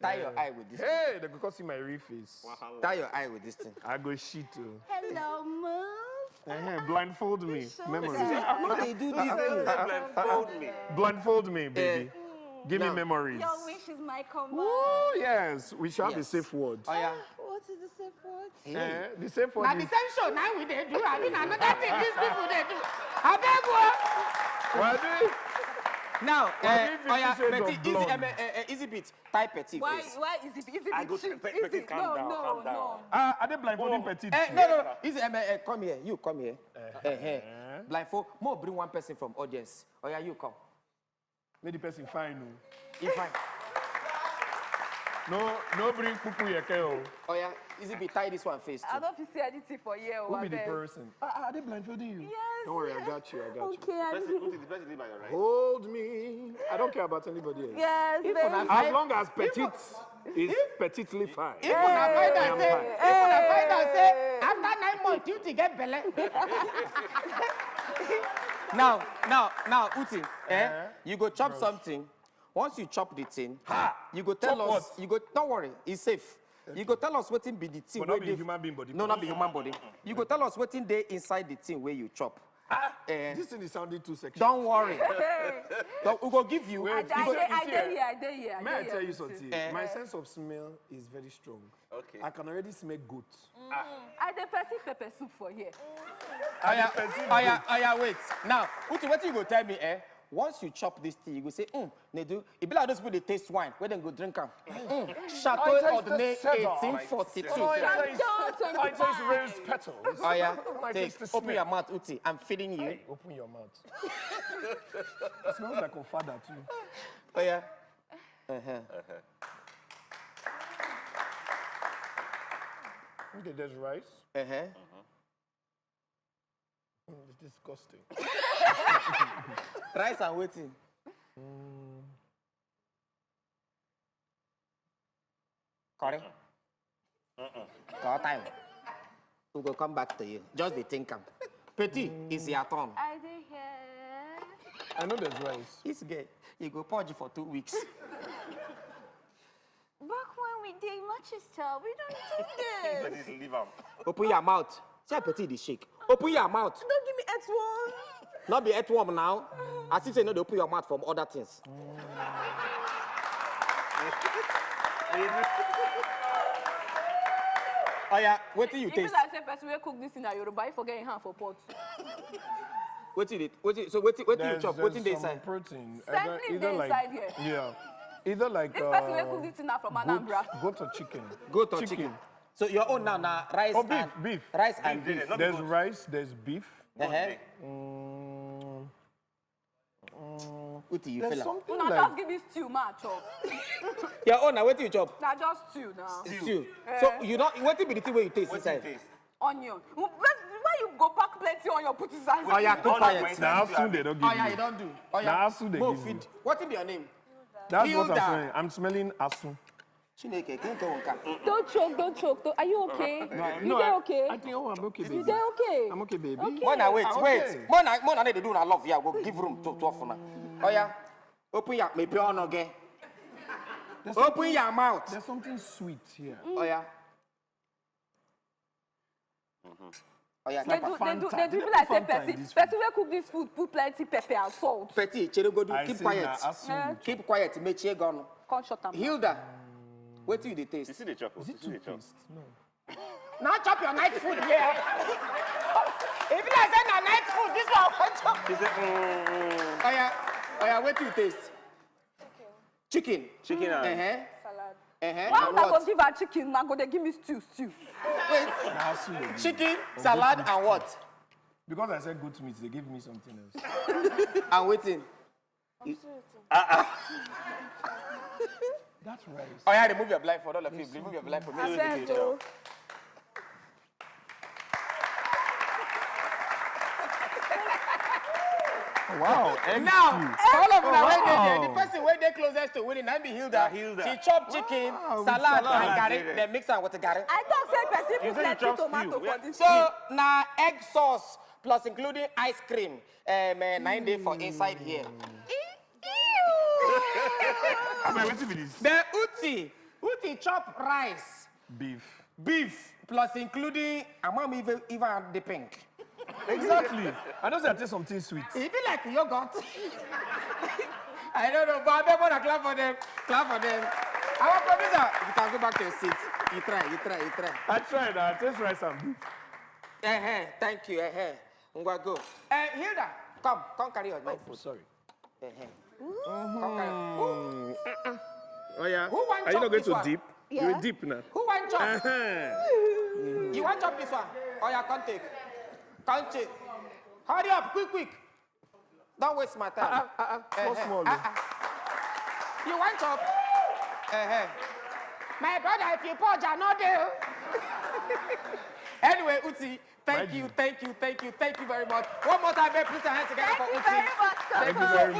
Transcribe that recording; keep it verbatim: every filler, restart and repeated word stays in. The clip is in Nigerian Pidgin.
Tie your eye with this thing. Hey, they go come see my real face. Tie your eye with this thing. I go shit too. Hello, move. Uh-huh. Blindfold me. Memory. No, they do this thing. Blindfold me. Blindfold me, baby. Give me Now. Memories. Your wish is my command. Oh yes, we shall be Yes. Safe word. Oh yeah. What is the Safe word? Eh, the Safe word Na the is. Same show now we dey do. I mean, another thing these people dey do. I beg you. Wadi, Now, uh, Fifty oh yeah, Shades Betty, of easy, Blonde. um, uh, uh, easy beat. Tie Petit, Why? please. Why is it? Is it? I go Shit, Petit, easy. Calm No, down, no, calm down. No. Ah, are they blindfolding Petit? Eh, no, no, no. Easy, um, uh, uh, come here. You come here. Uh-huh. Blindfold. Mo bring one person from audience. Oh yeah, you come. Make the person fine. Oh. You fine. No, no bring pupu yeke. Oh. Oh yeah, easy beat. Tie this one first. I Too. Don't feel say anything for here. Who be the Abeg. Person? Ah, are they blindfolding you? Yes. Don't worry, I got you. I got you. Okay, I Person, didn't. Put it, the person leave by your right. Hold me. I don't care about anybody else. Yes, If baby. una As long as Petit is petitely fine. If una find I out am say, fine. if una find out say after nine months duty get belle. Now, now, now, Uti, eh? Eh? You go chop something. Once you chop the thing, ha, you go tell Chop us. What? You go. Don't worry, it's safe. You go tell us wetin be the thing. But Wey not be dey- human being body. No, not be human body. You go tell us wetin dey inside the thing wey you chop. Ah, Eh. This thing is sounding too sexual. Don't worry. Don't, we go give you. Wait, I you dey, see, I see, dey here. I dey here. I May dey I here. Tell you something? Eh. My sense of smell is very strong. Okay. I can already smell goat. I dey perceive pepper soup for here. Oya, oya, oya, wait. Now, Uti, wetin you go tell me, eh? Once you chop this thing, you go say, mm, Nedu, e be like those people dey taste wine, wey dem go drink am. Mm, Chateau I taste the Ordonnay cedar. eighteen forty-two. Oh, I taste, Chateau I taste twenty-five. Rose petals. Oya, I take, taste the open smell. Your mouth, Uti. I'm feeding you. Hey, open your mouth. It smells like Ofada too. Oya. Uh-huh. Okay, there's rice. Uh-huh. Mm, it's disgusting. Rice and wetin? Curry. Call time. We go come back to you. Just dey think am. Petit, it's your turn. I dey here. I know there's rice. This girl, you go purge for two weeks. Back when we dey Manchester, we don't do this. Please leave am. Open your mouth. See how Petit dey shake. Open your mouth. Don't give me earthworm. Not be earthworm now. As if say no dey open your mouth from other things. Oya, wetin you E be taste? Like say person wey cook this thing na Yoruba, he forget him hand for pot. Wetin you dey? Wetin? So wetin? Wetin you There's, chop? there's Wetin dey some inside? Protein. Something dey Either like, inside here. Yeah. Either like. This person wey cook Uh, this thing na from goat, Anambra. Goat or chicken? Goat or chicken? So your own now na rice Oh, beef, and beef. Rice and Beef, beef. not be There's goat. Rice. There's beef. Uh-huh. Goat dey. Mm, Uti, you there's feel am? Something Una like. Just give me stew, ma chop. Your own na wetin you chop? Na just stew now. Stew. So you know wetin be the thing wey you taste Wetin inside? taste? Onion. Why you go pack plenty onion put inside? Oya, keep All quiet. that Na asun they don't give Oya, me. You don do. Na Oya. asun they Mo give me. Feed. Wetin be your name? That's what I'm Hilda. Saying. I'm smelling asun. Chineke, kedu nke wụ nke a? Don't choke, don't choke. Don't, are you okay? No, You no, dey I, okay? I think, oh, I'm okay, You baby. dey okay? I'm okay, baby. Okay. Mona, wait, I'm wait. Okay. Mona, Mona, they do na love here. Go give room to two of una. Oya, open your, maybe on again. There's Open something- your mouth. There's something sweet here. Oya. Oya, They keep do, Fanta. they do, they do They be like put say Fanta in person, this person wey cook this food, put plenty pepper and salt. Petit, Cherugodu, I keep say quiet. Na asun. Eh? Keep quiet, mechie gị ọnụ. Come shut am. Hilda, wetin you dey You taste? see the chop. Is You it see the chop. Toothpaste? No. Now chop your night food here. If you like say na night food, this one wan chop. He said, mm, mm. Oya, oya, wetin you taste? Chicken. Chicken and Uh-huh. Salad. Uh-huh. Why And una go what? Give her chicken, una go dey give me stew, stew. Wait. Na asun they give. Chicken, salad, and what? Because I said goat meat, they gave me something else. And wetin? That's rice. Oh yeah, remove your blindfold. All of you, remove your blindfold. Make you Abeg do the o. job. Wow. Egg Now, stew. All of una wey dey there, the Wow. Person wey dey closest to winning na be Hilda. Na Hilda. She chop chicken, Wow, with salad, salad. And garri. Hilda. Dem mix am with garri. I talk say person You put say you plenty chop tomato stew. For Where- this. So na egg sauce plus including ice cream. Um, uh, nine day for inside here. Abeg, wetin be this? The Uti, e chop rice, Beef. Beef, plus including amam even even the pink. Exactly. I know say I take something sweet. E be like yogurt. I don't know, but I beg una clap for them. Clap for them. Our producer, if you can go back to your seat, you try, you try, you try. I try that. I taste rice and beef. Uh-huh. Thank you. Uh-huh. Ngwa go. Uh, Hilda, come, come carry your knife. Oh, sorry. Uh-huh. Come carry. Who, Oh yeah. Who wan Are you chop not going this to one? Dip? Yeah. You dip now. Who wan chop? Uh-huh. You wan chop this one? Oh yeah, come take. Come take. Hurry up, quick, quick. Don't waste my time. Uh, uh, uh, small, small. Uh-uh. You wan chop? Uh-huh. My brother, if you purge, I no dey. Anyway, Uti, thank Thank you, you. thank you, thank you, thank you very much. One more time, babe, put your hands together Thank for you Uti. Very much. Thank you Thank you so very